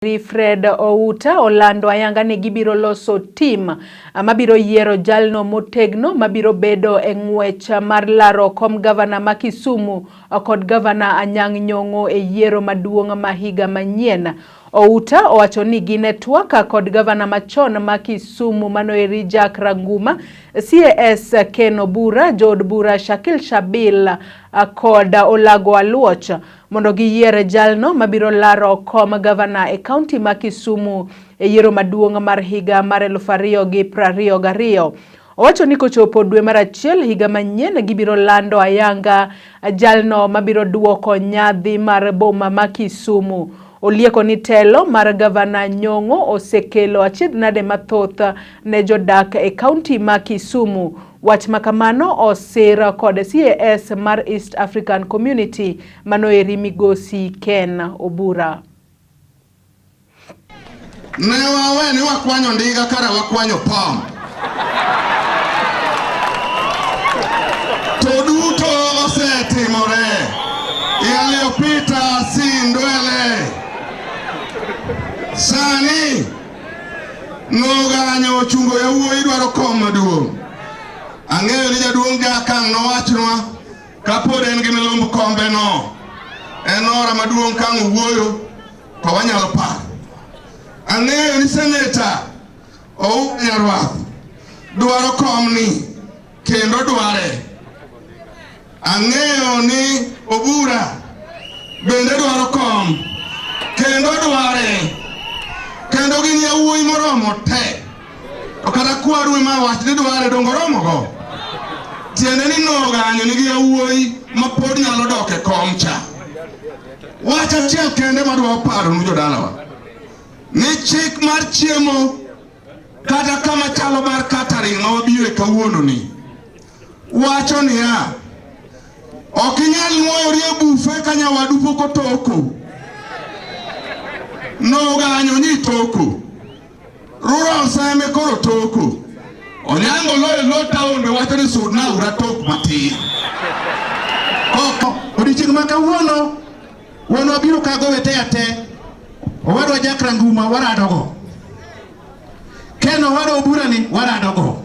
Fred Outa olando ayanga ni gibiro loso tim mabiro yiero jalno motegno mabiro bedo e ng'wech mar laro kom gavana ma Kisumu kod gavana Anyang' Nyong'o e yiero maduong' ma higa manyien. Outa owacho ni gin e twak kod gavana machon ma Kisumu manoeri Jack Ranguma, CAS Ken Obura, jood bura Shakil Shabil kod Olago Aluoch mondo giyier jalno mabiro laro kom gavana e kaunti ma Kisumu e yiero maduong' mar higa mar 2022. Owacho ni kochopo dwe mar achiel higa manyien gibiro lando ayanga jalno mabiro duoko nyadhi mar boma ma Kisumu. Olieko ni telo mar gavana Nyong'o osekelo achiedhnade mathoth ne jodak e kaunti ma Kisumu. Wach ma kamano osir kod CAS mar East African Community manoeri migosi Ken Obura. Ne wawe ni wakwanyo ndiga kara wakwanyo pom. To duto osetimore. Yaliyopita si ndwele. Sani Noganyo ochungo yawuoyi dwaro kom maduong'. Ang'eyo ni jaduong' Jakang' nowachnwa kapod en gi milumb kombe no. En ora maduong' kang' owuoyo to wanyalo paro. Ang'eyo ni seneta Ouko Nyarwath dwaro komni kendo dware. Ang'eyo ni Obura bende dwaro kom kendo dware kendo gin yawuoyi moromo te. To kata kwaru ema wach ni dware dongo romogo. Tiende ni noganyo nigi yawuoyi ma pod nyalo dok e kom cha. Wach achiel kende madwa paronu jodalawa ni chik mar chiemo kata kama chalo mar catering ma wabiro kawuono ni wacho niya, ok inyal nwoyori e bufe ka nyawadu pok otoko. Noganyo ni toko. Rural Seme koro toko. Onyango loyo lo town be wacho ni sudna ura tok matin. Oko odiochieng' ma kawuono wan wabiro ka gowete ate owadwa Jack Ranguma waradogo. Ken owadwa Obura ni waradogo.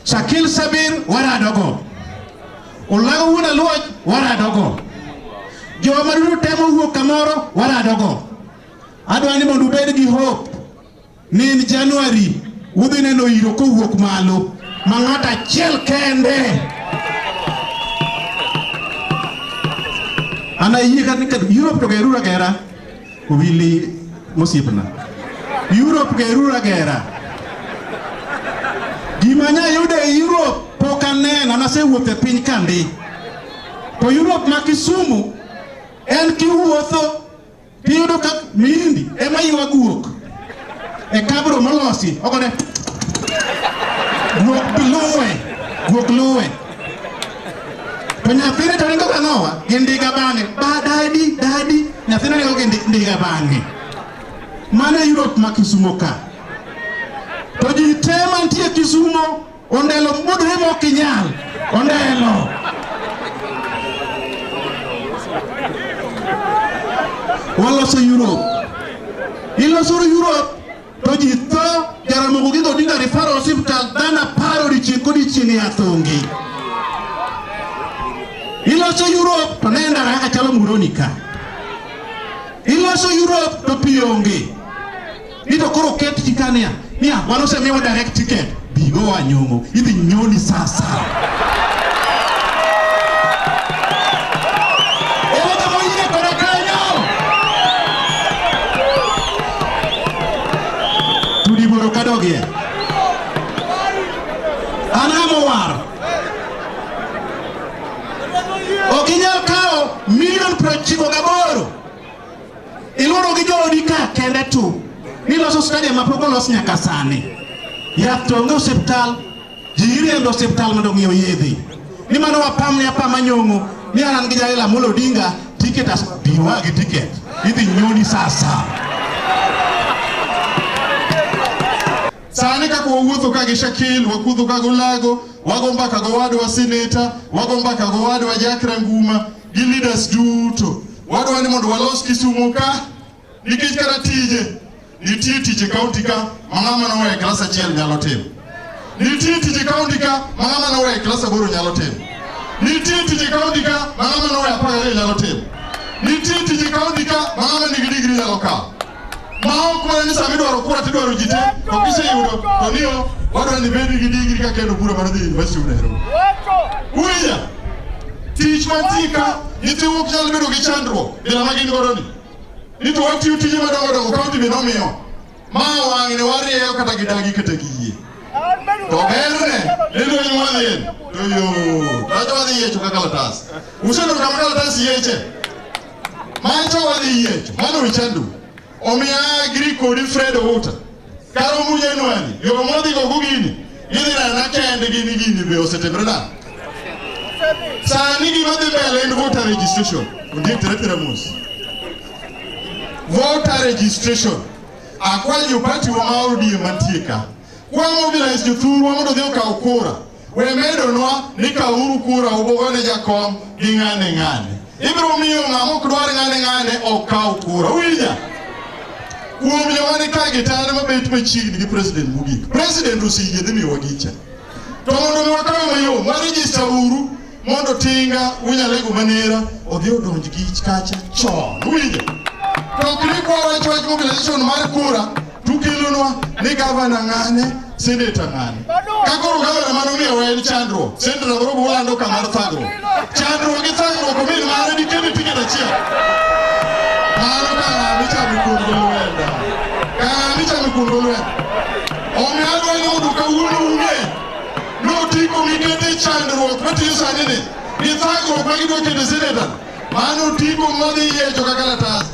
Shakil Sabir waradogo. Olago wuon Aluoch waradogo. Joma duto temo wuok kamoro waradogo. Adwa ni mondo ubed gi hope ni in January udhi neno iro kowuok malo ma ng'ato achiel kende. An ayie kata ni Europe to geruru agera. Owili mosiepna. Europe geruru agera. Gima nya yudo e Europe pok aneno, an asewuotho e piny kandi. To Europe ma Kisumu en kiwuotho tiyudo ka mirindi ema ywa guok e kabro molosi ogone guok luwe, guok luwe. To nyathine to ringo gang'owa gi ndiga bang'e. Ba dadi, dadi, nyathine ringo gi ndiga bang'e. Mano e Europe ma Kisumo ka. To ji te mantie Kisumo ondelo muodore mok inyal. Ondelo. Waloso Europe. Iloso Europe to ji tho Jaramogi Oginga Odinga Referral Hospital dhano apar odiochieng' kodiochieng' e athongi. Iloso Europe to ne ndara kaka chalo Muhoroni ka. Iloso Europe to pi onge. Ni to koro ket ji ka niya, niya wan osemiwa direct ticket, bi go Anyong'o, idhi nyoni sasa. Ere kama oyie koda kanyo? Tudi boro kadogie. An ng'ama owar. Ok inyal kawo milion 98 iluoro gi joodi ka kende tu niloso stadium ma pok olos nyaka sani. Yath to onge osiptal, ji iriembo osiptal mondo ong'iew yedhe. Ni mano wapam ni apama nyong'o ni an gi Raila Amolo Odinga ticket as biwa gi ticket idhi nyoni sasa. Sani kaka wawuotho ka gi Shakil, wakudho ka golago, wago mbaka gowadwa seneta, wago mbaka gowadwa Jack Ranguma gi leaders duto. Wadwa ni mondo walos Kisumu ka. Nikech kata tije, nitie tich e kaunti ka ma ng'ama noweyo e klas achiel nyalo timo. Nitie tich e kaunti ka ma ng'ama noweyo e klas aboro nyalo timo. Nitie tich e kaunti ka ma ng'ama noweyo 12 nyalo timo. Nitie tich e kaunti ka ma ng'ama nigi digri nyalo kawo. Ma ok mana ni sama idwaro kura tidwaro ji te, to kiseyudo to niyo wadwaro ni ibed gi digri ka kendo bura mar dhi University of Nairobi. Uwinja? Tich mantie ka, nyithiwa ok nyal bedo gi chandruok bila ma gin godo ni. Ni to watiyo tije madongo dongo kaunti be nomiyo. Ma wang'ni warieyo kata gidagi kata giyie. To berne, ni lweny mwadhiye to yo, tacho wadhi yiecho ka kalatas. Useneno kama kalatas yieche? Macho wadhi yiecho, mano wichandu. Omiyo agree kodi Fred Outa. Kar omu January, yo modhi go gini, gidhi nena kendgi ni gini be osetimre nade. Sani gima dhi mbele en voter registration. Ondiek tere tere mos. Voter registration. Akwayo jopati wa ma ODM mantie ka. Kwa mobilize jothurwa mondo odhi okaw kura. We medonwa ni kawuru kura ubogone jakom gi ng'ane ng'ane. Ibiro miyo ng'ama ok dwar ng'ane ng'ane ok kaw kura. Uwinja? Kuom joma ni ka gi tane mabet machiegni gi president mogik. President oseyie dhi miyowa gicha. To mondo mi wakawe mayom, warejista uru mondo tinga unyalego manera odhi odonj gi kacha chon. Uwinjo? To ok ni kwa wach wach mobilization mar kura tukelonwa ni gavana ng'ane, seneta ng'ane. Ka koro gavana manomiyowa en chandruok, seneta moro bo lando ka mar thagruok. Chandruok gi thagruok omin mare dikete tiket achiel. Mano kara michamo kuon gi lwenda. Kara michamo kuon gi lwenda. Omiyo adwa ni mondo kawuono ung'e notiko mikete chandruok matiyo sani ni gi thagruok ma gidwa kete seneta. Mano otiko modhi yiecho ka kalatas.